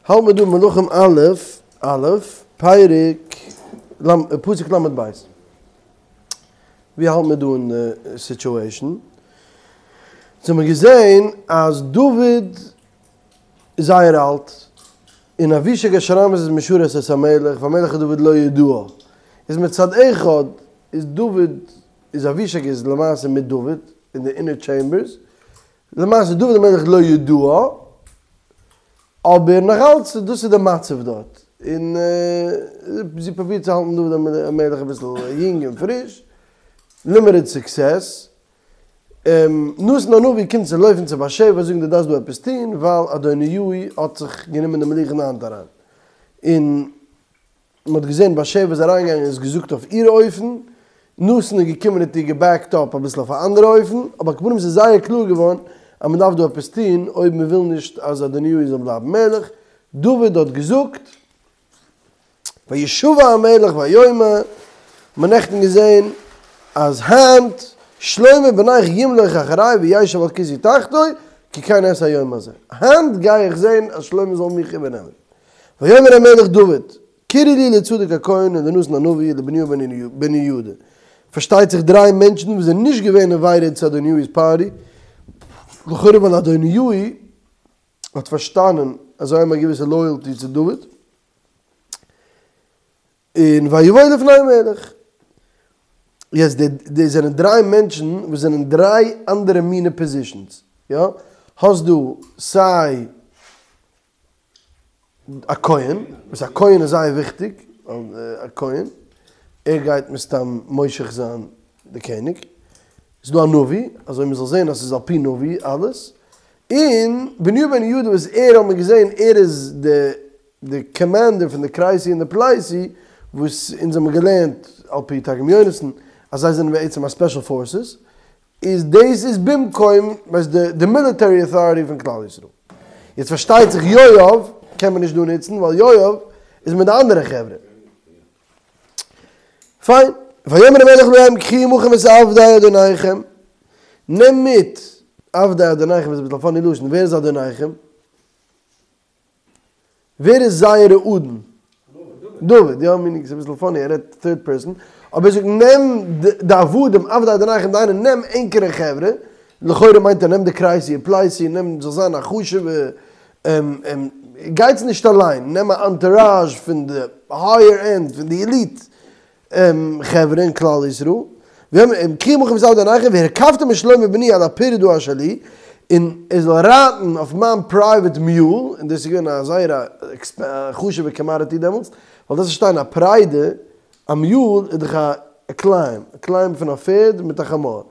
האלט מיר דא מלכים א', א', פרק ל, פסוק ל' ב'. ווי האלט מיר דא אין די סיטועשן? אונז האמיר געזען אז דוד איז זייער אלט, און אבישג השונמית איז משרת את המלך, והמלך דוד לא ידעה. איז מצד אחד איז דוד, איז אבישג איז למעשה מיט דוד אין די אינער טשעימבערס, למעשה דוד המלך לא ידעה, אבער נאכאלץ דאס איז די מצב דארט, און זי פרובירט צו האלטן דוד המלך אביסל יונג און פריש, לימיטעד סוקסעס, נתן הנביא קומט צו לויפן צו בת שבע זאגן דו דארפסט דא עפעס טון ווייל אדוניהו האט זיך גענומען די מלוכה אין די האנט אריין, און מען האט געזען בת שבע איז אריינגעגאנגען און עס געזאגט אויף איר אופן, נתן איז געקומען האט איר געבעקט אפ אביסל אויף א אנדערע אופן, אבער על כל פנים ס'איז זייער קלאר געווארן אז מען דארף דא עפעס טון אויב מען וויל נישט אז אדוניהו זאל בלייבן מלך, דוד האט געזאגט וישבע המלך ויאמר, מ'האט נעכטן געזען אז היינט שלמה בנך ימלוך אחרי וישב על כסאי תחתי כי כן אעשה היום הזה, היינט גיי איך זען אז שלמה זאל מיך איבערנעמען. ויאמר המלך דוד, קראו לי לצדוק הכהן ולנתן הנביא ולבניהו בן יהוידע. פארשטייט זיך דריי מענטשן וואס זענען נישט געווען אינווייטעד צו אדוניהו'ס פארטי, לכאורה ווייל אדוניהו האט פארשטאנען אז זיי האבן א געוויסע לויעלטי צו דוד, און ויבואו לפני המלך. יעצט די די זענען דריי מענטשן וואס זענען דריי אנדערע מינע פאזישאנס, יא? האסט דא סיי א כהן, וואס א כהן איז זייער וויכטיג, א כהן, ער גייט מסתם מושח זיין די קעניג, ס'איז דא א נביא, אזוי מ'זאל זען אז ס'איז על פי נביא אלעס, און בניהו בן יהוידע וואס ער האט מען געזען ער איז די די קאמענדער פון די כרתי און די פלתי, וואס אונז האבן געלערנט על פי תרגום יונתן אז זיי זענען בעצם א ספעשל פארסעס, איז דאס איז במקום ווייסט די די מיליטערי אוטאריטי פון כלל ישראל. יעצט פארשטייט זיך יואב קען מען נישט דא נוצן ווייל יואב איז מיט די אנדערע חברה. פיין. ויאמר המלך להם קחו עמכם את עבדי אדוניכם. נעם מיט עבדי אדוניכם איז אביסל א פאני לשון, ווער איז אדוניכם? ווער איז זייערע אדון? דוד, יא, מינינג ס'איז אביסל פאני ער רעדט טוירד פערסאן, אבער ער זאגט נעם די עבדים עבדי אדוניכם דהיינו נעם ענקערע חברה, לכאורה מיינט ער נעם די כרתי און פלתי, נעם זאל זיין א חשוב'ע, גייטס נישט אליין, נעם א אנטוראזש פון די הייער ענד, פון די עליט חברה אין כלל ישראל, קחו עמכם את עבדי אדוניכם והרכבתם את שלמה בני על הפרדה אשר לי, און ער זאל רייטן אויף מיין פרייוועט מיול, און דאס איז געווען א זייער א חשוב'ע קאמאדיטי דעמאלטס, ווייל דאס פארשטיין א פרדה, א מיול איז דאך א כלאיים, א כלאיים פון א פערד מיט א חמור,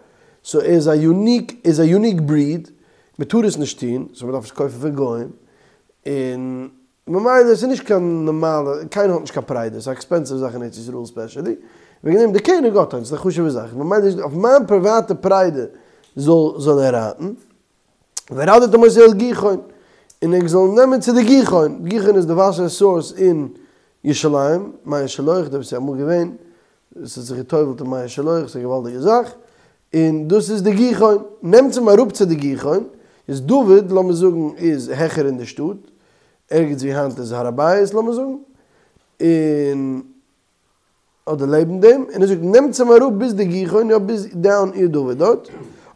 סאו ער איז א יוניק, ער איז א יוניק בריד, מען טאר עס נישט טון, סאו מען דארף עס קויפן פון גוים, און. ממילא עס איז נישט קיין נארמאלע, קיינער האט נישט קיין פרדה, עס איז א עקספענסיוו זאך אין ארץ ישראל ספעשעלי, וועגן דעם די קעניג האט איינס, ס'איז א חשוב'ע זאך, ממילא איז אויף מיין פריוואטע פרדה זאל זאל ער רייטן, והורדתם אותו אל גיחון, און ער זאל נעמען צו די גיחון, גיחון איז די וואסער סאורס אין ירושלים, מי השילוח, דארט וואו ס'איז אמאל געווען, עס האט זיך גע'טובל'ט אין מי השילוח, ס'איז א געוואלדיגע זאך, און דאס איז די גיחון, נעמטס אים אראפ צו די גיחון, איז דוד, לאמיר זאגן, איז העכער אין די שטאט, ערגעץ ווי היינט איז הר הבית, לאמיר זאגן, און אדער לעבן דעם, און ער זאגט, נעמטס אים אראפ ביז די גיחון, יא ביז דאון עיר דוד דארט,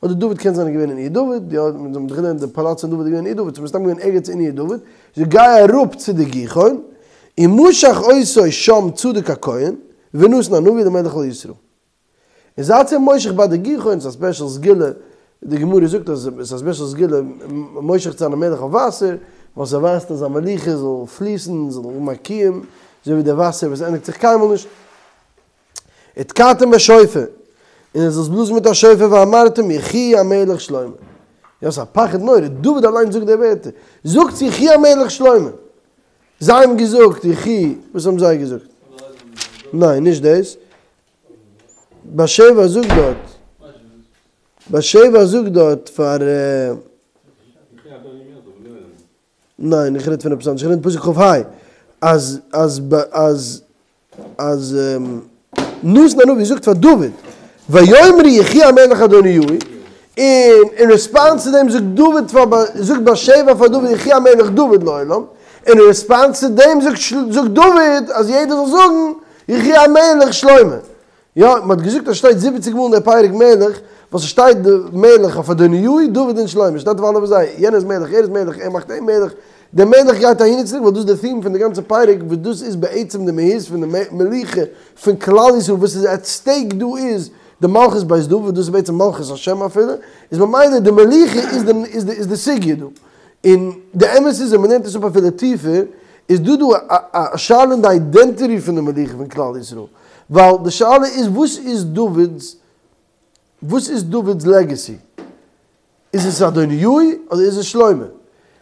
אדער דוד קען זיין איז געווען אין עיר דוד, יא, מיר האבן דאך געלערנט די פאלאץ פון דוד איז געווען אין עיר דוד, ס'איז מסתם געווען ערגעץ אין עיר דוד, זאגט גיי אראפ צו די גיחון, ומשח אותו שם צדוק הכהן, ונתן הנביא למלך על ישראל. און זייטס אים מושח ביי די גיחון, ס'איז א ספעשל סגולה, די גמרא זאגט אז עס איז א ספעשל סגולה מושח צו זיין א מלך אויף וואסער, ווייל ס'ווייזט אז זיין מלוכה זאל פליסן, זאל האבן א קיום, אזוי ווי די וואסער וואס ענדיגט זיך קיינמאל נישט. ותקעתם בשופר, און ער זאל עס בלאזן מיט א שופר ואמרתם יחי המלך שלמה. יא ס'איז א פחד נורא, דוד אליין זאגט די ווערטער, זאגטס יחי המלך שלמה. זיי האבן געזאגט יחי, וואס האבן זיי געזאגט? ניין נישט דאס. בת שבע זאגט דארט, בת שבע זאגט דארט פאר. ניין איך רעד פון עפעס אנדערש, איך רעד פון פסוק כ ה, אז אז אז אז נתן הנביא זאגט פאר דוד, ויאמרו יחי המלך אדוניהו, און אין רעספאנס צו דעם זאגט דוד פאר זאגט בת שבע פאר דוד יחי המלך דוד לעולם, און אין רעספאנס צו דעם זאגט דוד אז יעדער זאל זאגן יחי המלך שלמה. יא, מען האט געזאגט אז שטייט זיבעציג מאל אין דער פרק מלך, וואס עס שטייט די מלך אויף אדוניהו, דוד און שלמה, שטייט אויף אלע פון זיי, יענער איז מלך, ער איז מלך, ער מאכט אים מלך, דער מלך גייט אהין און צוריק, ווייל דאס איז די theme פון די גאנצע פרק, וואס דאס איז בעצם די מהות פון די מלוכה פון כלל ישראל, וואס איז עט סטעיק דא איז די מלכות בית דוד, וואס דאס איז בעצם מלכות השם אפילו, איז ממילא די מלוכה איז די איז די איז די סוגיא דא. און די אמת איז ווען מען לערנט עס אפ אפילו טיפער, איז דא דא א שאלה אין די אידענטיטי פון די מלוכה פון כלל ישראל, ווייל די שאלה איז וואס איז דוד'ס וואס איז דוד'ס לעגעסי? איז עס אדוניהו אדער איז עס שלמה?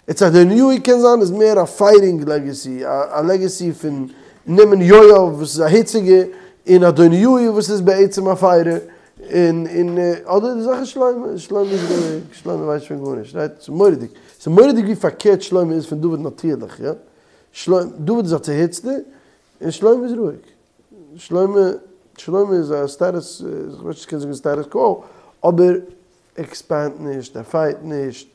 איצט אדוניהו קען זיין איז מער א פייטינג לעגעסי, א לעגעסי פון נעמען יואב וואס איז א היציגע, און אדוניהו וואס איז בעצם א פייטער, און און אדער די זאך איז שלמה, שלמה איז רואיג, שלמה ווייסט פון גארנישט, רייט? ס'איז מורא'דיג, ס'איז מורא'דיג ווי פארקערט שלמה איז פון דוד נאטירליך, יא? דוד איז א צוהיצטער, און שלמה איז רואיג. שלמה, שלמה איז א סטאטוס, איך ווייס נישט צו קען זאגן סטאטוס קווא, אבער ער עקספענדט נישט, ער פייט נישט,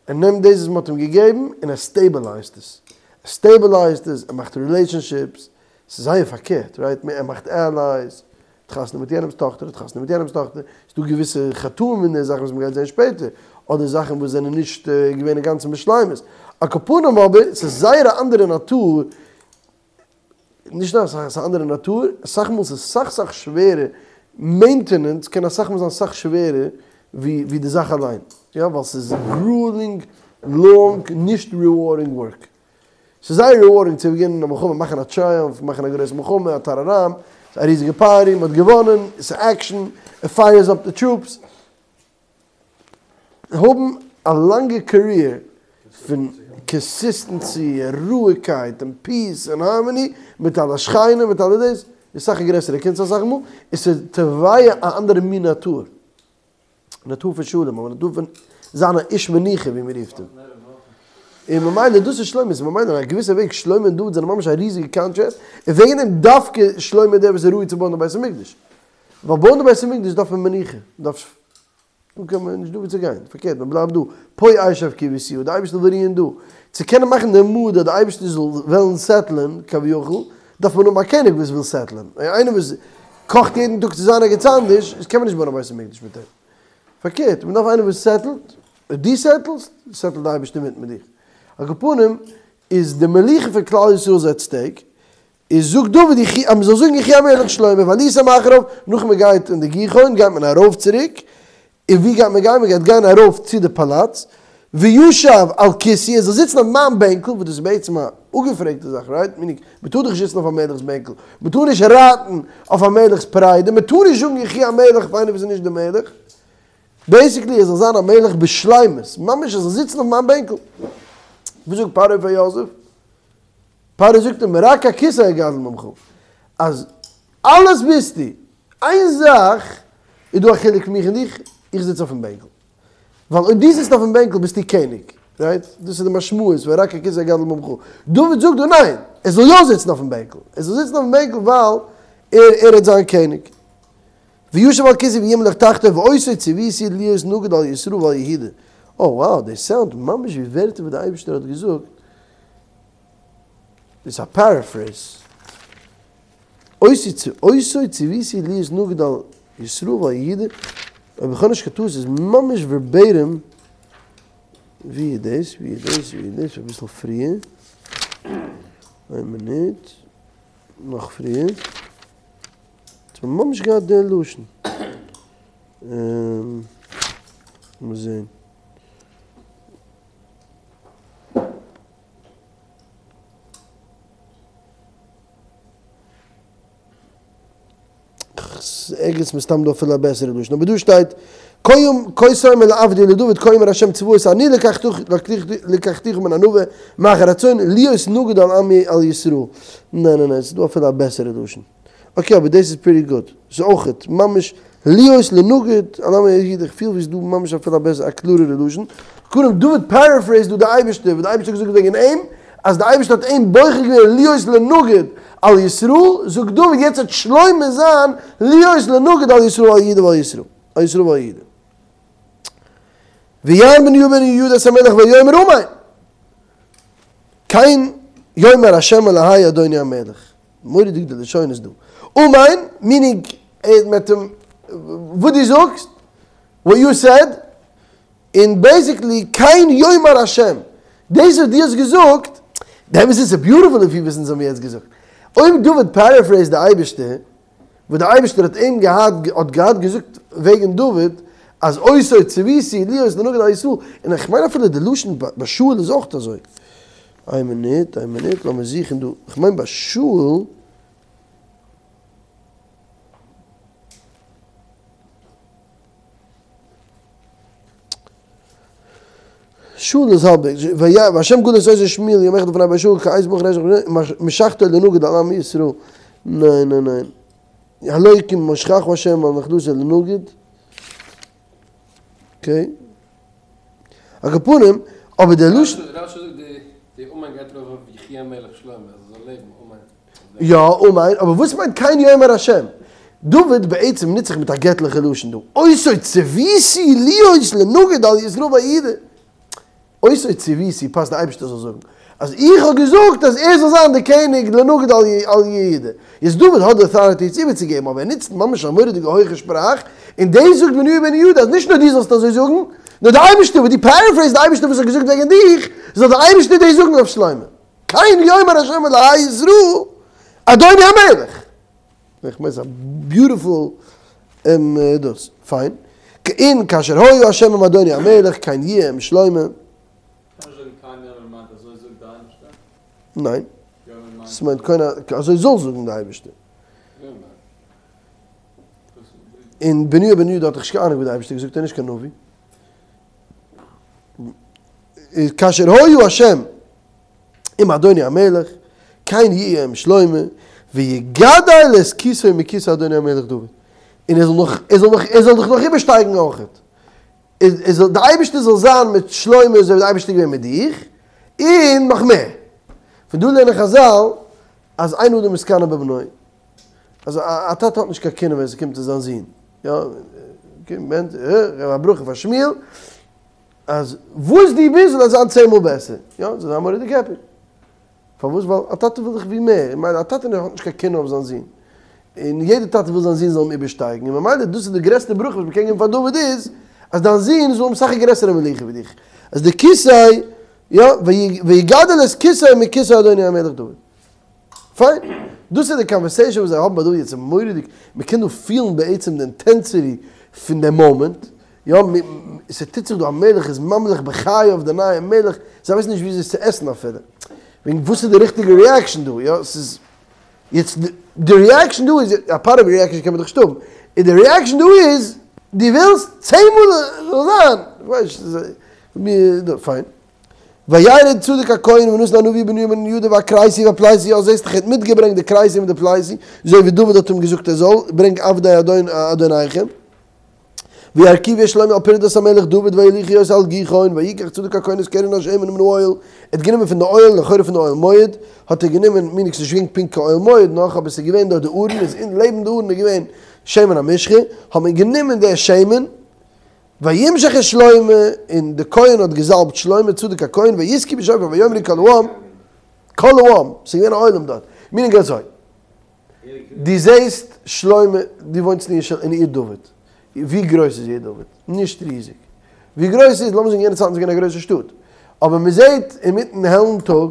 ער נעמט דאס וואס מען האט אים געגעבן און ער סטעיבעלייזט עס, ער סטעיבעלייזט עס, ער מאכט רילעישאנשיפס, ס'איז זייער פארקערט, רייט? ער מאכט עלייס, האט חתונה מיט יענעמ'ס טאכטער, האט חתונה מיט יענעמ'ס טאכטער, ס'איז דא געוויסע חטאים אין די זאכן וואס מ'גייט זען שפעטער, אדער זאכן וואס זענען נישט געווען אינגאנצן בשלימות, על כל פנים אבער, ס'איז זייער א אנדערע נאטור, נישט נאר ס'איז א אנדערע נאטור, אסאך מאל ס'איז סאך סאך שווערער, מעינטענענס קען אסאך מאל זיין סאך שווערער ווי ווי די זאך אליין, יא, ווייל ס'איז גרואלינג, לאנג, נישט ריווארדינג ווארק. ס'איז זייער ריווארדינג צו געווינען א מלחמה, מאכן א טריאומף, מאכן א גרויסע מלחמה, א טאראראם, ס'איז א ריזיגע פארטי, מ'האט געוואנען, ס'איז עקשאן, איט פייערס אפ די טרופס. האבן א לאנגע קעריער פון קאנסיסטענסי און רואיגקייט און פיס און הארמאני מיט אלע שכנים מיט אלע דאס איז סאך א גרעסערע קונץ אסאך מאל און ס'איז תובע א אנדערע מין נאטור. נאטור פון שלום אבער נאטור פון זיין א איש מנוחה ווי מען רופט אים. און ממילא דאס איז שלמה, איז ממילא אין א געוויסע וועג שלמה און דוד זענען ממש א ריזיגע קאנטראסט, און וועגן דעם דווקא שלמה איז דער וואס איז ראוי צו בויען די בית המקדש. ווייל בויען די בית המקדש דארף מען מנוחה, מען דארף, דא קען מען, נישט דא וואו צו גיין, פארקערט מען בלייבט דא, פה אשב כי אבותיה, די אייבערשטער וויל רוען דא, צו קענען מאכן די מוד אז די אייבערשטער זאל וועלן סעטלען כביכול, דארף מען האבן א קעניג וואס וויל סעטלען, איינער וואס קאכט יעדן טאג צו זיין ערגעץ אנדערש, איז קען מען נישט בויען א בית המקדש מיט אים. פארקערט, מען דארף איינער וואס סעטלט, אויב דו סעטלסט, סעטלט די אייבערשטער מיט מיט דיך. על כל פנים, איז די מלוכה פון כלל ישראל איז עט סטעיק, איז זאגט דוד יחי, אז מען זאל זאגן יחי המלך שלמה, ועליתם אחריו, נאך מען גייט אין די גיחון גייט מען ארויף צוריק, און ווי גייט מען גיין? מען גייט גיין ארויף צו די פאלאץ, וישב על כסאי, ער זאל זיצן אויף מיין בענקל, וואס דאס איז בעצם א אפגעפרעגטע זאך, רייט? מיינינג, מען טאר דאך נישט זיצן אויף א מלך'ס בענקל, מען טאר נישט רייטן אויף א מלך'ס פריידע, מען טאר נישט זאגן יחי המלך אויף איינער וואס איז נישט די מלך. בעיסיקלי ער זאל זיין א מלך בשלימות, ממש ער זאל זיצן אויף מיין בענקל. וואס זאגט פרעה פאר יוסף? פרעה זאגט אים רק הכסא גדול ממך, אז אלעס ביסטו, איין זאך איז דא א חילוק מיך און דיך, איך זיץ אויפן בענקל. ווייל אויב דו זיצט אויפן בענקל ביסטו קעניג, רייט? דאס איז די משמעות פון רק הכסא גדול ממך. דוד זאגט דא ניין, ער זאל יא זיצן אויפן בענקל, ער זאל זיצן אויפן בענקל ווייל ער ער וועט זיין קעניג. וישב על כסאי וימלוך תחתי ואותו צויתי להיות נגיד על ישראל ועל יהודה. Oh wow, דאס סאונדט ממש ווי ווערטער וואס די אייבערשטער האט געזאגט. דאס איז א פערעפרעיז. אותו צויתי להיות נגיד על ישראל ועל יהודה, אויב איך האב נישט קיין טעות איז ממש ווערבעיטים, ווי איז דאס, ווי איז דאס, ווי איז דאס, אביסל פריער, איין מינוט, נאך פריער, ס'האט ממש געהאט די לשון, לאמיר זעהן. ערגעץ מסתם דא אפילו א בעסערע לשון, אבער דא שטייט כה תאמר לעבדי לדוד כה אמר ה' צבאות אני לקחתיך מן הענווה מאחר הצאן להיות נגיד על עמי על ישראל. ניין ניין ניין ס'איז דא אפילו א בעסערע לשון. אקעי אבער דאס איז פריטי גוד. ס'איז אויכעט ממש להיות לנגיד על עמי יהודה איך פיל ווי ס'איז דא ממש אפילו א בעסערע א קלארערע לשון. קודם דוד פערעפרעיזד דא די אייבערשטער וואס די אייבערשטער האט געזאגט וועגן אים אז די אייבערשטער האט אים בוחר געווען להיות לנגיד על ישראל, זאגט דוד יעצט וועט שלמה זיין להיות לנגיד על ישראל על יהודה ועל ישראל על ישראל ועל יהודה. ויען בניהו בן יהוידע את המלך ויאמר אמן. כן. יאמר השם אלהי אדוני המלך. מורא'דיג די לשונות דא. אמן, מינינג מיט דעם וואס דו זאגסט, וואט יו סעד, און בעיסיקלי כן יאמר השם, דאס וואס דו האסט געזאגט, די אמת איז ס'איז ביוטיפול לפי וואס אונז האבן יעצט געזאגט. אויב דוד פערעפרעיזד די אייבערשטער, וואס די אייבערשטער האט אים געהאט האט געהאט געזאגט וועגן דוד, אז אותו צויתי להיות לנגיד על ישראל, און איך מיין אפילו די לשון ביי שאול איז אויך אזוי. איין מינוט, איין מינוט, לאמיר זוכן דא, איך מיין ביי שאול. שאול איז האלב והשם גדול את עוזר שמואל יום אחד לפני בית שאול כעת ברוך רשע משחתו לנגד על עמי ישראל ניין ניין ניין הלא כי משכך השם על נכדתו לנגד אקעי על כל פנים אבער דער לשון רשי זאגט די אמן גייט ארויף אויף יחי המלך שלמה אז ער זאל לעבן אמן. יא, אמן, אבער וואס מיינט כן יאמר השם? דוד בעצם נוצט זיך מיט א געטליכע לשון דא, אותו צויתי להיות לנגיד על ישראל ויהודה. אותו צויתי פאסט די אייבערשטער זאל זאגן אז איך האב געזאגט אז ער זאל זיין די קעניג לנגיד על יהודה. יעצט דוד האט די אויטאריטי עס איבערצוגעבן אבער ער נוצט ממש א מורא'דיגע הויכע שפראך, און דאס זאגט בניהו בן יהוידע אז נישט נאר דו זאלסט אזוי זאגן, נאר די אייבערשטער וואס דו פערעפרעיזט די אייבערשטער וואס האט געזאגט וועגן דיך, זאל די אייבערשטער דאס זאגן אויף שלמה. כן יאמר השם אלהי ישראל אדוני המלך. איך מיין ס'איז א ביוטיפול דאס. פיין. און כאשר היה השם עם אדוני המלך כן יהיה עם שלמה. קען נישט זאגן כן יאמר מיינט אזוי זאגט די אייבערשטער? ניין. ס'מיינט כן אזוי זאל זאגן די אייבערשטער. און בניהו בן יהוידע האט דאך נישט קיין אהנונג וואס די אייבערשטער האט געזאגט ער איז נישט קיין נביא. כאשר היה השם עם אדוני המלך, כן יהיה עם שלמה, ויגדל את כסאו מכסא אדוני המלך דוד. און ער זאל נאך, ער זאל נאך, ער זאל דיך נאך איבערשטייגן אויכעט. ער זאל, די אייבערשטער זאל זיין מיט שלמה אזוי ווי די אייבערשטער איז געווען מיט דיך, און נאך מער. פון דא לערנען חזל אז אין אדם מתקנא בבנו. אז א טאטע האט נישט קיין קנאה ווען ס'קומט צו זיין זון. יא, קומט, א ברכה פאר שמואל. אז וואס דו ביסט זאל ער זיין צען מאל בעסער, יא, זאל זיין מורא'דיג העפי. פארוואס? ווייל א טאטע וויל דאך ווי מער, איך מיין א טאטע האט נישט קיין קנאה אויף זיין זון, און יעדער טאטע וויל זיין זון זאל אים איבערשטייגן, און ממילא דאס איז די גרעסטע ברכה וואס מ'קען געבן פאר דוד איז, אז דיין זון זאל האבן אסאך א גרעסערע מלוכה ווי דיך, אז די כסא, יא, ויגדל את כסאו מכסא אדוני המלך דוד. פיין. דאס איז די קאנווערסעישאן וואס זיי האבן ביי דא יעצט, מורא'דיג, מ'קען דא פילן בעצם די אינטענסיטי פון די מאמענט, יא, ס'טוט זיך דא, א מלך איז ממליך בחייו די נייע מלך, זיי ווייסן נישט וויאזוי עס צו עסן אפילו, וועגן וואס איז די ריכטיגע ריעקשאן דא, יא, ס'איז, יעצט די ריעקשאן דא איז, א פארט אוו ריעקשאן קען מען דאך נישט האבן, און די ריעקשאן דא איז, דו ווילסט צען מאל זאל זיין, כ'ווייס נישט, פיין. וירד צדוק הכהן ונתן הנביא ובניהו בן יהוידע והכרתי והפלתי, יא זעסט איך האט מיטגעברענגט די כרתי מיט די פלתי, אזוי ווי דוד האט אים געזאגט ער זאל, ברענג עבדי אדוניכם. וירכיבו את שלמה על פרדת המלך דוד ויוליכו אותו אל גיחון ויקח צדוק הכהן את קרן השמן מן האוהל, ער האט גענומען פון די אוהל, לכאורה פון די אוהל מועד, האט ער גענומען, מיינט ס'איז נישט געווען פונקט קיין אוהל מועד נאך, אבער ס'איז געווען דארט די ארון, איז אין לעבן די ארון איז געווען שמן המשחה, האט מען גענומען די שמן, וימשח את שלמה, און די כהן האט געזאלבט שלמה צדוק הכהן, ויתקעו בשופר ויאמרו כל העם, כל העם, ס'איז געווען א עולם דארט, מיינונג אזוי, דו זעסט שלמה, דו וואוינסט אין עיר דוד, ווי גרויס איז עיר דוד? נישט ריזיג. ווי גרויס איז, לאמיר זאגן יענע צייטן איז געווען א גרויסע שטאט, אבער מען זעט אינמיטן העלן טאג,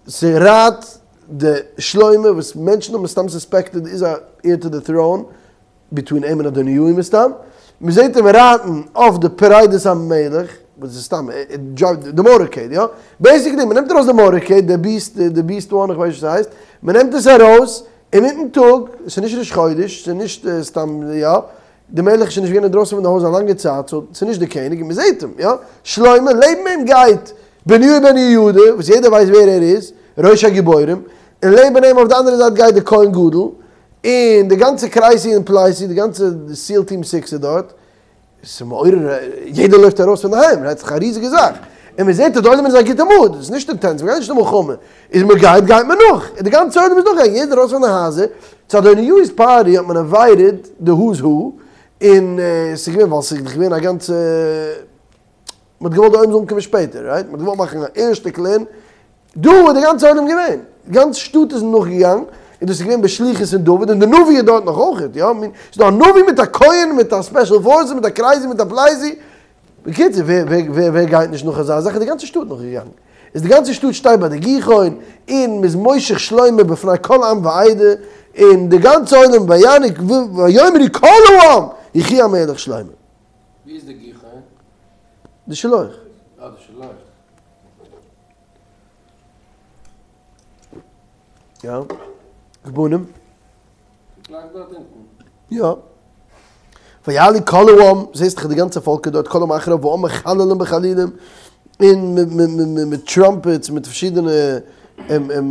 ס'רייט די שלמה וואס מענטשן האבן מסתם סוספעקטעד איז א heir to the throne, ביטווין אים און אדוניהו מסתם, מען זעט אים רייטן אויף די פרדת המלך, וואס איז סתם די מאטארקעיד יא, בעיסיקלי מען נעמט ארויס די מאטארקעיד, די ביסט, די ביסט וואן איך ווייס נישט ווי ס'הייסט, מען נעמט עס ארויס אינמיטן טאג, ס'איז נישט ראש חודש, ס'איז נישט סתם יא, די מלך איז שוין נישט געווען אינדרויסן פון די הויז א לאנגע צייט, סאו ס'איז נישט די קעניג, און מען זעט אים יא, שלמה, לעבן אים גייט בניהו בן יהוידע, וואס יעדער ווייסט ווער ער איז, ראש הגיבורים, און לעבן אים אויף די אנדערע זייט גייט די כהן גדול, און די גאנצע כרתי און פלתי, די גאנצע סיעל טיעם סיקס איז דארט, ס'איז מעורר, יעדער לויפט ארויס פון דערהיים, רייט? ס'איז דאך א ריזיגע זאך, און מען זעט אז די עולם איז אין א גוטע מוד, ס'איז נישט אינטענס, מ'גייט נישט אין מלחמה, איז מען גייט גייט מען נאך, און די גאנצע עולם איז נאכגעגאנגען, יעדער ארויס פון די הייזער, צו אדוניהו'ס פארטי האט מען אינווייטעד די הוז הו, און ס'איז געווען, ווייל ס'איז דאך געווען א גאנצע, מ'האט געוואלט די עולם זאל אנקומען שפעטער, רייט? מ'האט געוואלט מאכן א ערשטע קלין. דא איז די גאנצע עולם געווען, די גאנצע שטאט איז נאכגעגאנגען, און דאס איז געווען בשליחות פון דוד, און די נביא איז דארט נאך אויכעט, יא, מין, ס'איז דא א נביא מיט א כהן מיט א ספעשל פארסעס מיט א קרייזי מיט א פלייזי, בקיצור, ווער ווער ווער ווער גייט נישט נאך אזא זאך, איז די גאנצע שטאט נאכגעגאנגען, איז די גאנצע שטאט שטייט ביי די גיחון, און מ'איז מושח שלמה בפני כל עם ועדה, און די גאנצע עולם ויענו ויאמרו כל העם יחי המלך שלמה. ווי איז די גיחון? די שילוח. אה די שילוח. יא. גבונים. גלייך דארט אונטן. יא. ויעלו כל העם, זעסט דאך די גאנצע פאלק איז דארט, כל העם אחריו והעם מחללים בחלילים, און מיט טראמפעטס, מיט פארשידענע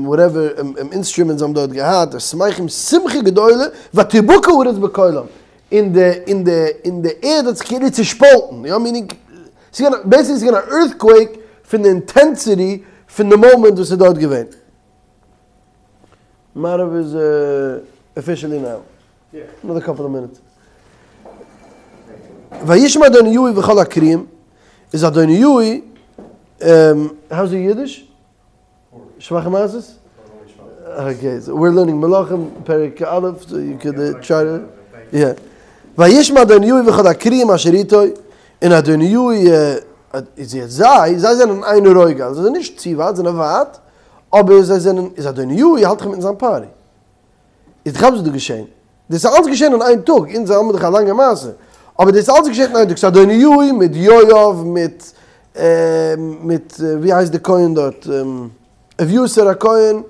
וואטעווער אינסטרומענטס זיי האבן דארט געהאט, ושמחים שמחה גדולה, ותבקע הארץ בקולם, און די און די און די ערד האט זיך כאילו צושפאלטן, יא מינינג, ס'איז געווען, בעיסיקלי ס'איז געווען א ערטקוועיק פון די אינטענסיטי פון די מאמענט וואס איז דארט געווען. מעריב איז אפישעלי נאו. אנאדער קאפל אוו מינוטס. וישמע אדוניהו וכל הקרואים, איז אדוניהו, האו איז יור אידיש? שוואכע מעשות? אקעי, סאו וויר לערנינג מלכים פרק א', סאו יו קען טריי טו, יא. וישמע אדוניהו וכל הקרואים אשר איתו, און אדוניהו איז יעצט זיי, זיי זענען אין עין רוגל, זיי זענען נישט צו ווייט, זיי זענען ווייט, אבער זיי זענען, איז אדוניהו האלט דאך אינמיטן זיין פארטי. איז דאך וואס איז דא געשען? דאס איז אלץ געשען אין איין טאג, אונז האבן דאך א לאנגע מעשה, אבער דאס איז אלץ געשען אין איין טאג, ס'איז אדוניהו מיט יואב מיט מיט ווי הייסט די כהן דארט, אביתר הכהן,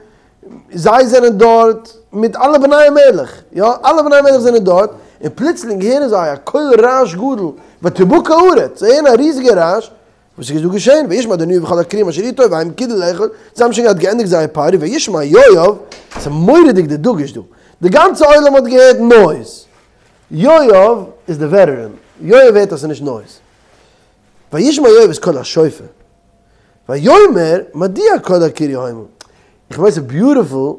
זיי זענען דארט מיט אלע בני המלך, יא, אלע בני המלך זענען דארט, און פלוצלינג הערן זיי א קול רעש גדול, ותבקע הארץ, זיי הערן א ריזיגע רעש, וואס איז דא געשען? וישמע אדוניהו וכל הקרואים אשר איתו והם כלו לאכול, זיי האבן שוין געהאט געענדיגט זייער פארטי, וישמע יואב, ס'איז מורא'דיג די דגוש דא, די גאנצע עולם האט געהערט נויז, יואב איז די וועטערען, יואב הערט אז ס'איז נישט נויז, וישמע יואב את קול השופר, ויאמר מדוע קול הקריה המה, איך מיין ס'איז ביוטיפול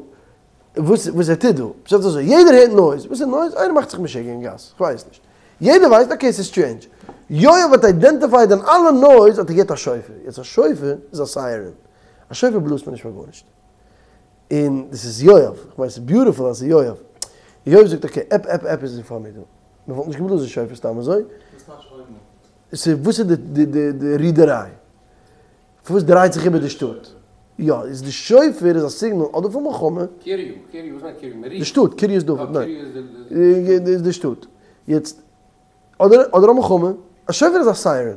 וואס וואס ער טוט דא? פשט איז אזוי, יעדער הערט נויז, וואס איז נויז? איינער מאכט זיך משוגע אין גאס, כ'ווייס נישט. יעדער ווייסט אקעי ס'איז סטרעינדזש. יואב האט איידענטיפייד אין אלע נויז האט ער געהערט א שופר. יעצט א שופר איז א סיירען. א שופר בלאזט מען נישט פאר גארנישט. און דאס איז יואב, כ'מיין ס'איז ביוטיפול אז ס'איז יואב. יואב זאגט אקעי עפ עפ עפעס איז פאני דא. מ'וואלט נישט געבלאזן שופר סתם אזוי. וואס טייטש המה? ס'איז וואס איז די די די רידעריי? פארוואס דרייט זיך איבער די שטאט? יא, איז די שופר איז א סיגנאל אדער פון מלחמה. קריה, קריה, וואס מיינט קריה? מען רופט. די שטאט, קרית דוד, ניין. איז די שטאט. יעצט, אדער אדער א מלחמה. א שופר איז א סיירען.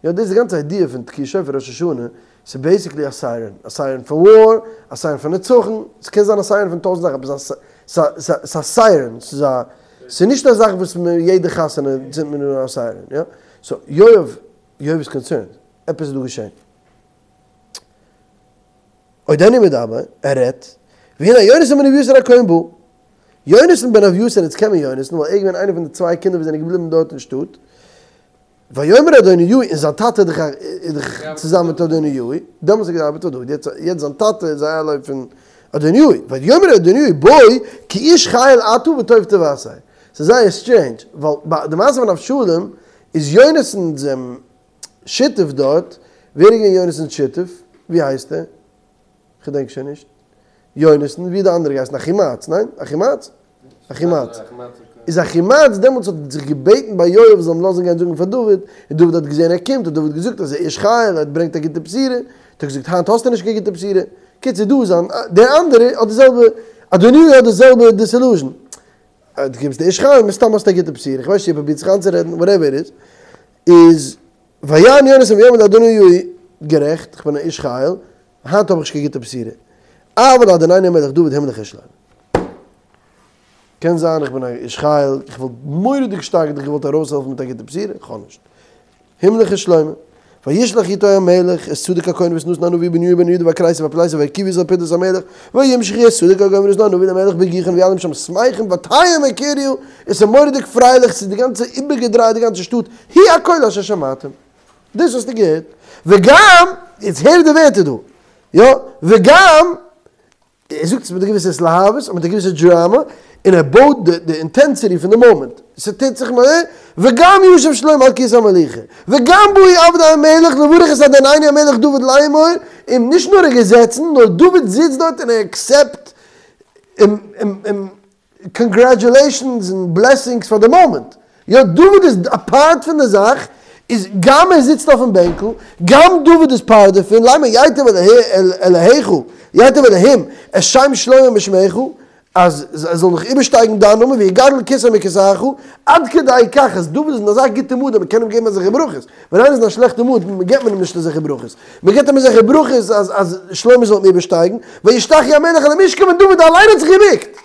יא, דאס איז די גאנצע איידיע פון תקיעת שופר ראש השנה. ס'איז בעיסיקלי א סיירען. א סיירען פאר וואר, א סיירען פאר נצחון. ס'קען זיין א סיירען פון טויזנט זאכן, אבער ס'איז א סיירען. ס'איז א, ס'איז נישט א זאך וואס יעדע חתונה צינדט מען אן א סיירען. יא. סאו, יואב, יואב איז קאנסערנד. עפעס איז דא געשען. עודנו מדבר, ער רעדט, והנה יונתן בן אביתר הכהן בא. יונתן בן אביתר, יעצט קען מען יונתן, ווייל ער איז געווען איינער פון די צוויי קינדער וואס זענען געבליבן דארט אין שטאט. ויאמר אדוניהו, און זיין טאטע איז דאך איז דאך צוזאמען מיט אדוניהו, דעמאלטס האט ער געארבעט פאר דוד, יעצט יעצט זיין טאטע איז א עליי פון אדוניהו. ויאמר אדוניהו בוא כי איש חיל אתה וטוב תבשר. ס'איז זייער סטרעינדזש, ווייל ביי די מעשה פון אבשלום איז יונתן'ס שותף דארט, ווער איז געווען יונתן'ס שותף? ווי הייסט ער? כ'געדענק שוין נישט. יונתן, ווי איז די אנדערע געהייסן? אחימעץ, ניין? אחימעץ? אחימעץ. איז אחימעץ דעמאלטס האט זיך געבעטן ביי יואב זאל אים לאזן גיין זאגן פאר דוד, און דוד האט געזען ער קומט, האט דוד געזאגט אז ער איז איש חיל, ער ברענגט א גוטע בשורה, האט ער געזאגט היינט האסטו נישט קיין גוטע בשורה. קיצור דא איז דער אנדערער האט די זעלבע, אדוניהו האט די זעלבע דיסילוזשן. דו קומסט איש חיל, מסתם האסטו א גוטע בשורה, איך ווייס נישט צו ער פרובירט זיך איינצורעדן, וואטעווער איט איז. איז ויען יונתן ויאמר לאדוניהו, גערעכט, איך בין א איש חיל, היינט האב איך נישט קיין גוטע בשורה, אבל לאדונינו המלך דוד המליך את שלמה. קען זיין איך בין א איש חיל, איך וואלט מורא'דיג שטארק דיך געוואלט ארויסהעלפן מיט א גוטע בשורה, איך האב נישט. המליך את שלמה. וישלח איתו המלך את צדוק הכהן ואת נתן הנביא ובניהו בן יהוידע והכרתי והפלתי וירכיבו את על פלדת המלך וימשחו את צדוק הכהן ונתן הנביא למלך בגיחון ויעלו משם שמחים ותהום הקריה עס איז מורא'דיג פרייליך ס'איז די גאנצע איבערגעדרייט די גאנצע שטאט הוא הקול אשר שמעתם דאס האסטו געהערט וגם יעצט הער די ווערטער דא יא וגם ער זאגט עס מיט א געוויסע התלהבות און מיט א געוויסע דראמא. און ער בויט די די אינטענסיטי פון די מאמענט, ס'טוט זיך מ וגם ישב שלמה על כסא המלוכה, וגם באו עבדי המלך לברך את אדונינו המלך דוד לאמור, און נישט נאר ער געזעצן, נאר דוד זיצט דארט און ער עקסעפט קאנגרעטולעישאנס און בלעסינגס פאר די מאמענט. יא, דוד איז א פארט פון די זאך, איז גם ער זיצט אויפן בענקל, גם דוד איז פארט דערפון, לאמר ייטב אלהיך, ייטב אלהים, את שם שלמה משמך, אז עס זאל נאך איבערשטייגן דיין נאמען, ויגדל כסאו מכסאך, עד כדי כך אז דוד איז אין אזא גוטע מוד אז מען קען אים געבן אזעלכע ברכות, ווען איינער איז אין א שלעכטע מוד געבט מען אים נישט אזעלכע ברכות, מען געבט אים אזעלכע ברכות אז אז שלמה זאל אים איבערשטייגן, וישתחו המלך אל המשכב און דוד אליין האט זיך געבוקט.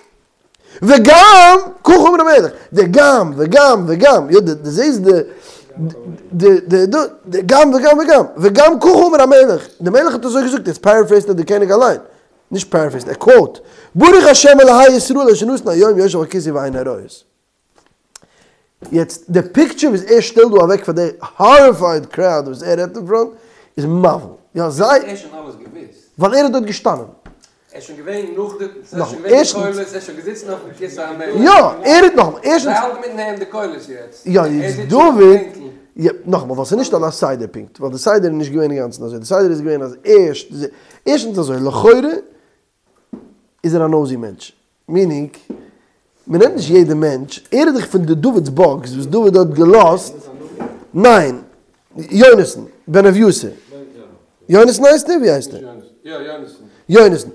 וגם כך אמר המלך, די גם וגם וגם, יא די זעהסט די די די די גם וגם וגם, וגם כך אמר המלך, די מלך האט אזוי געזאגט, יעצט פערעפרעיזט ער די קעניג אליין, נישט פערעפרעיזט, ער קוואוט, ברוך השם אלהי ישראל אשר נתן היום יושב על כסאו ועיני רואות. יעצט די פיקטשער וואס ער שטעלט דא אוועק פאר די האריפייד קראוד וואס ער רעדט אין פראנט איז מבהיל. יא זיי. ער האט שוין אלעס געוואוסט. ווייל ער איז דארט געשטאנען. ער איז שוין געווען נאך די, ס'איז שוין געווען די קולות, ער איז שוין געזיצן אויפן כסא המלך. יא, ער איז נאכאמאל, ערשטנס. זיי האלטן מיטן הערן די קולות יעצט. יא, יעצט דוד, יא, נאכאמאל, ווייל ס'איז נישט על הסדר פונקט, ווייל די סדר איז נישט געווען אינגאנצן אזוי, די סדר איז געווען אז ערשט, ערשטנס אזוי, לכאורה איז ער א נאוזי מענטש, מינינג, מען נעמט נישט יעדע מענטש, ער איז דאך פון די דוד'ס באגס וואס דוד האט געלאזט, ניין, יונתן, בן אביתר, יונתן הייסט ער? ווי הייסט ער? יונתן,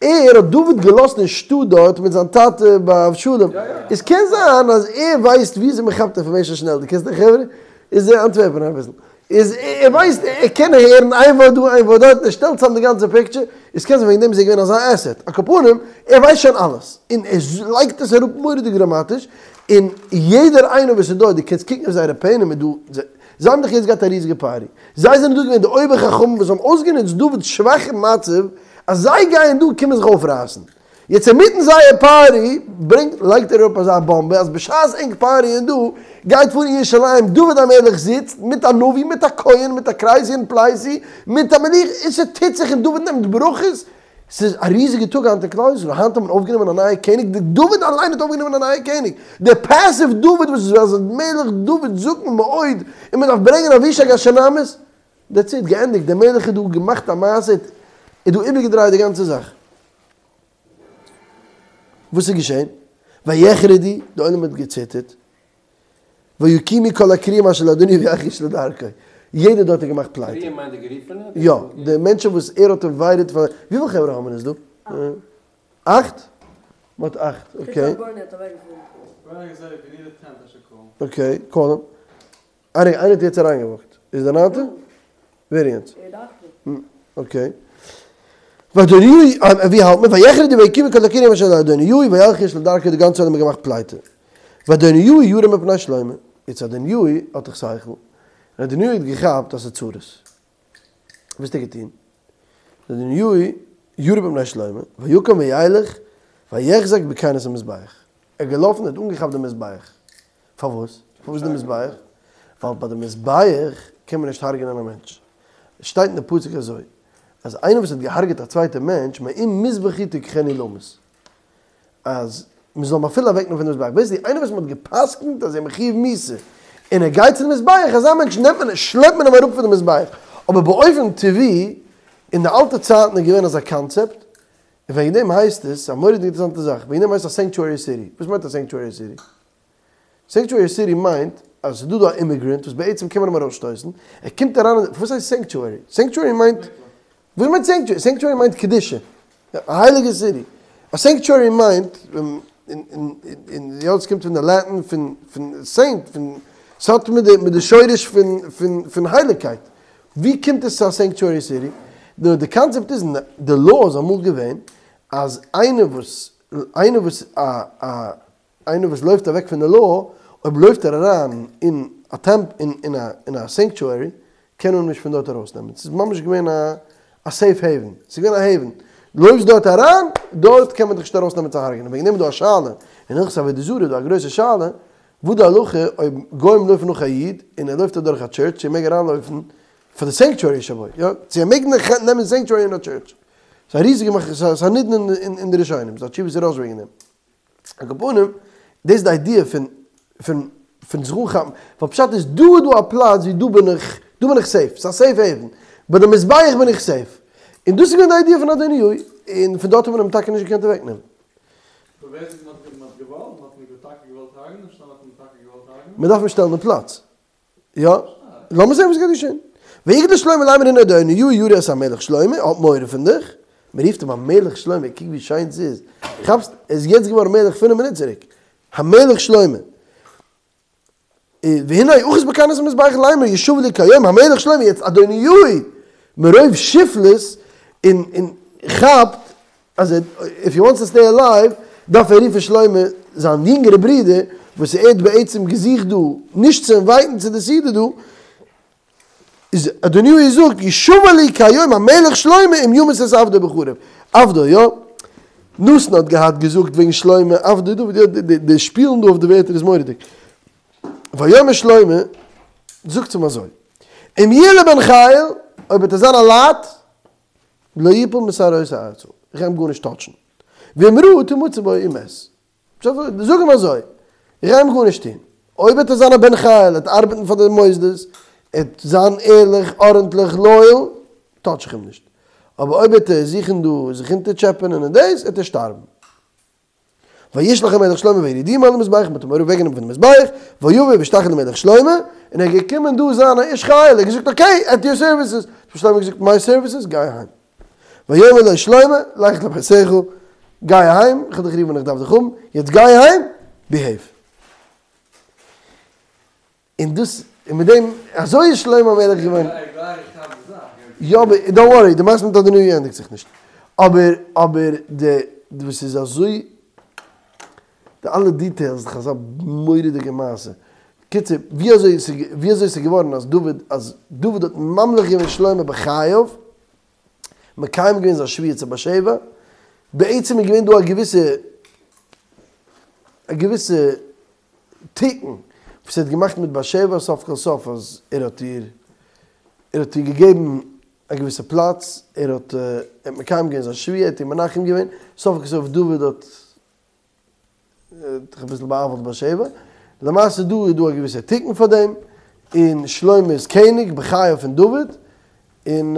ער האט דוד געלאזט אין שטאט דארט מיט זיין טאטע ביי אבשלום, עס קען זיין אז ער ווייסט וויאזוי מען כאפט אינפארמעישאן שנעל, דו קענסט די חברה? איז ער אנטווערפענער אביסל. איז ער ווייסט ער קען הערן איין ווארט דא איין ווארט דארט און ער שטעלט צאם די גאנצע פיקטשער, איז קען זיין וועגן דעם איז ער געווען אזא עסעט, על כל פנים ער ווייסט שוין אלעס און ער לייגט עס אראפ מורא'דיג דראמאטיש, און יעדער איינער וואס איז דא דו קענסט קוקן אויף זייערע פנימ'ער דא, זיי האבן דאך יעצט געהאט א ריזיגע פארטי, זיי זענען דא געווען די אויבער חכמים וואס האבן אויסגענוצט דוד'ס שוואכע מצב אז זיי גייען דא קומען זיך אויפרייסן. יעצט אינמיטן זייער פארטי ברענגט לייגט ער אראפ אזא באמבע אז בשעת ענק פארטיען דא גייט פאר אין ירושלים דוד המלך זיצט מיט א נביא מיט א כהן מיט א כרתי און פלתי מיט א מלוכה און ס'טוט זיך און דוד נעמט ברכות ס'איז א ריזיגע טאג היינט אין כלל ישראל היינט האט מען אויפגענומען א נייע קעניג די דוד אליין האט אויפגענומען א נייע קעניג די פעסיוו דוד וואס איז אז מלך דוד זקן מאוד און מען דארף ברענגען אבישג השונמית דעטס איט געענדיגט דער מלך האט דא געמאכט א מעשה האט דא איבערגעדרייט די גאנצע זאך. וואס איז געשען? ויחרדו, די עולם האט געציטערט, ויקומו כל הקרואים אשר לאדוניהו וילכו איש לדרכו, יעדער דארט האט געמאכט פלייטע. קרואים מיינט די גערופענע? יא, די מענטשען וואס ער האט אינווייטעד פאר, וויפיל חברה האבן אונז דא? אכט? מען האט אכט, אקעי. אקעי, קאל אים. איינער האט יעצט אריינגעוואקט. איז די ניינטע? ווער איז יענץ? אקעי. ואדוניהו, ווי האלט מען? ויחרדו ויקומו כל הקרואים אשר לאדוניהו וילכו איש לדרכו די גאנצע עולם האט געמאכט פלייטע. ואדוניהו ירא מפני שלמה. יעצט אדוניהו האט דאך שכל. און אדוניהו האט געכאפט אז ס'איז צרות. וואס האט ער געטון? אדוניהו ירא מפני שלמה, ויקום וילך ויחזק בקרנות המזבח. ער איז געלאפן און האט אנגעכאפט די מזבח. פארוואס? פארוואס די מזבח? ווייל ביי די מזבח קען מען נישט הרג'נען א מענטש. עס שטייט אין די פסוק אזוי, אז איינער וואס האט געהארגעט א צווייטע מענטש, מעם מזבחי תקחנו למות. אז מען זאל אים אפילו אוועקנעמען פון די מזבח. בעיסיקלי איינער וואס מען האט גע'פסק'נט אז ער איז מחויב מיתה, און ער גייט צו די מזבח, אזא מענטש נעמט מען, שלעפט מען אים אראפ פון די מזבח. אבער באופן טבעי, אין די אלטע צייטן איז געווען אזא קאנצעפט, און וועגן דעם הייסט עס, א מורא'דיגע אינטערעסאנטע זאך, וועגן דעם הייסט עס א סענקטוערי סיטי. וואס מיינט א סענקטוערי סיטי? סענקטוערי סיטי מיינט אז ס'איז דא דא א אימיגרענט וואס בעצם קען מען אים ארויסשטויסן, ער קומט אריין אין, וואס הייסט סענקטוערי? סענקטוערי מיינט, וואס מיינט סענקטוערי? סענקטוערי מיינט קדושה, א הייליגע סיטי. א סענקטוערי מיינט, און יא עס קומט פון די לעטין פון פון סעינט, פון, ס'האט מיט די מיט די שורש פון פון פון הייליגקייט. ווי קומט עס צו א סענקטוערי סיטי? די די קאנצעפט איז, די law איז אמאל געווען אז איינער וואס איינער וואס א א איינער וואס לויפט אוועק פון די law, אויב לויפט ער אריין אין א טעמפ אין א אין א סענקטוערי, קען מען אים נישט פון דארט ארויסנעמען. ס'איז ממש געווען א א סעיף העיווען. ס'איז געווען א העיווען. לויפסט דארט אריין, דארט קען מען דיך נישט ארויסנעמען צו הרג'נען. וועגן דעם איז דא א שאלה, אין הלכות עבודה זרה איז דא א גרויסע שאלה, וואס די הלכה אויב גוים לויפן נאך א איד, און ער לויפט אדורך א טשורטש, צו ער מעג אריינלויפן פאר די סענקטוערי שבו, יא? צו ער מעג נעמען סענקטוערי אין א טשורטש. ס'איז א ריזיגע מחלוקת, ס'איז א נידון אין די ראשונים, ס'איז א תשובת הרא"ש וועגן דעם. על כל פנים, דאס איז די איידיע פון פון פון זיך אנכאפן, ווייל פשט איז דא איז דא א פלאץ ווי דא בין איך, דא בין איך סעיף, ס'איז א סעיף העיווען, ביי די מזבח בין איך סעיף. און דאס איז געווען די איידיע פון אדוניהו, און פון דארט האט מען אים טאקע נישט געקענט אוועקנעמען. מען דארף אים שטעלן אין פלאץ. יא, לאמיר זען וואס גייט געשען. ויגדל שלמה לאמר הנה אדוניהו ירא את המלך שלמה, האט מורא פון דיך, מען רופט אים המלך שלמה, קוק ווי שיין ס'איז, כאפסט? ער איז יעצט געווארן מלך פינף מינוט צוריק, המלך שלמה. והנה אחוז בקרנות המזבח לאמר ישבע לי כהיום המלך שלמה, יעצט אדוניהו מרוב שפלות און און כאפט אז איף הי וואנטס טו סטעי אלייוו דארף ער רופן שלמה זיין יונגערע ברודער וואס ער האט בעצם געזוכט דא נישט צו אינווייטן צו די סעודה דא, איז אדוניהו זאגט ישבע לי כהיום המלך שלמה אם ימית את עבדו בחרב, עבדו יא, נתן האט געהאט געזאגט וועגן שלמה עבדו דוד יא, די שפילן דא אויף די ווערטער איז מורא'דיג, ויאמר שלמה זאגט אים אזוי אם יהיה לבן חיל אויב וועט ער זיין א לייט לא יפול משערותי ארצה, איך גיי אים גארנישט טאטשן, ואם רעה תמצא בו ומת. זאג אים אזוי, איך גיי אים גארנישט טון, אויב וועט ער זיין א בן חיל, ער וועט ארבעטן פאר די מוסדות, ער וועט זיין ערליך, ארנטליך, לויעל, טאטש איך אים נישט. אבער אויב וועט ער זוכן דא זיך אונטערטשעפענען און דאס, וועט ער שטארבן. וישלח המלך שלמה ויורידום מעל המזבח, מען האט אים אוועקגענומען פון די מזבח, ויבא וישתחו למלך שלמה, און ער איז געקומען דא זיין א איש חיל, ער האט געזאגט אקעי, עט יור סערוויסעס, האט שלמה געזאגט מיי סערוויסעס, גיי אהיים. ויאמר לו שלמה, לך לביתך, גיי אהיים, איך וועל דיך רופן ווען איך דארף דיך האבן, יעצט גיי אהיים, ביהעיוו. און דאס, און מיט דעם, אזוי איז שלמה המלך געווען. יא אבער, דאנט ווארי, די מעשה מיט אדוניהו ענדיגט זיך נישט. אבער, אבער די, וואס איז אזוי, די אלע דיטעילס איז דאך אזא מורא'דיגע מעשה. קיצור, ווי אזוי איז, ווי אזוי איז געווארן אז דוד, אז דוד האט ממליך געווען שלמה בחייו, מקיים געווען זיין שבועה צו בת שבע, בעצם איז געווען דא א געוויסע, א געוויסע תיקון וואס ער האט געמאכט מיט בת שבע סוף כל סוף אז ער האט איר, ער האט איר געגעבן א געוויסע פלאץ, ער האט, ער האט מקיים געווען זיין שבועה, ער האט איר מנחם געווען, סוף כל סוף דוד האט האט זיך אביסל בא'עוול'ט בת שבע, למעשה דא איז דא א געוויסע תיקון פאר דעם, און שלמה איז קעניג בחייו פון דוד, און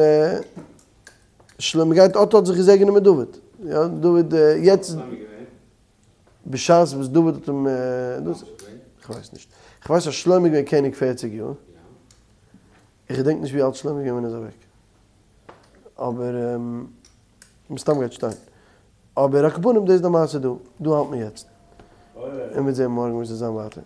שלמה גייט אט אט זיך געזעגענען מיט דוד, יא דוד יעצט, בשעת וואס דוד האט אים דאס, כ'ווייס נישט, כ'ווייס אז שלמה איז געווען קעניג פערציג יאר, איך געדענק נישט ווי אלט שלמה איז געווען ווען ער איז אוועק, אבער מסתם גייט שטיין. אבער על כל פנים דאס איז די מעשה דא, דא האלט מען יעצט. און מ'וועט זען מארגן וואס וועט זיין ווייטער.